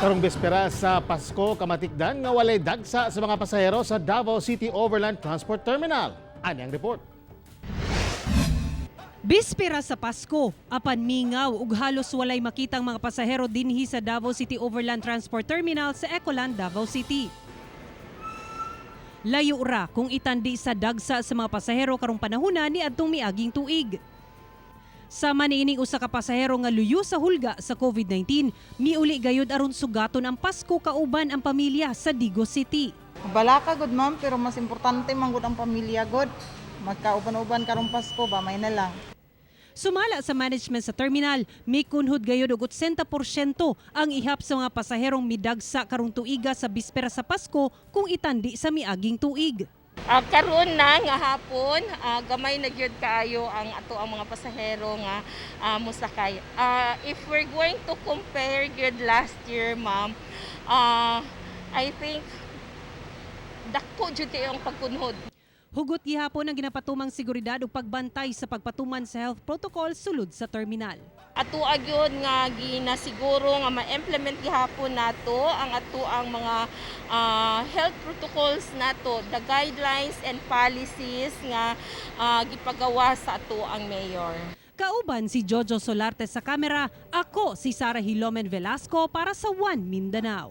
Karong bispera sa Pasko, kamatikdan nga walay dagsa sa mga pasahero sa Davao City Overland Transport Terminal. Ani ang report. Bispera sa Pasko, apan mingaw ug halos walay makitang mga pasahero dinhi sa Davao City Overland Transport Terminal sa Ecoland, Davao City. Layo ra kung itandi sa dagsa sa mga pasahero karong panahona ni adtong miaging tuig. Sama niining usa ka pasahero nga luyo sa hulga sa COVID-19, miuli gayud aron sugaton ang Pasko kauban ang pamilya sa Digos City. Balaka gud, ma'am, pero mas importante man gud ang pamilya gud. Magkauban-uban karong Pasko ba, may na lang. Sumala sa management sa terminal, mikunhod gayud og 80% ang ihap sa mga pasaherong midagsa karong tuiga sa bispera sa Pasko kung itandi sa miaging tuig. Karon na nga hapon, gamay na gyud kaayo ang ato ang mga pasahero nga mosakay. If we're going to compare gyud last year, ma'am, I think dako jud kayo ang pagkunhod. Hugot gihapon ang ginapatumang seguridad ug pagbantay sa pagpatuman sa health protocol sulod sa terminal. Ato gyud nga ginasiguro nga ma-implement gihapon nato ang ato ang mga health protocols nato, the guidelines and policies nga gipagawa sa ato ang mayor. Kauban si Jojo Solarte sa kamera, ako si Sara Hilomen Velasco para sa One Mindanao.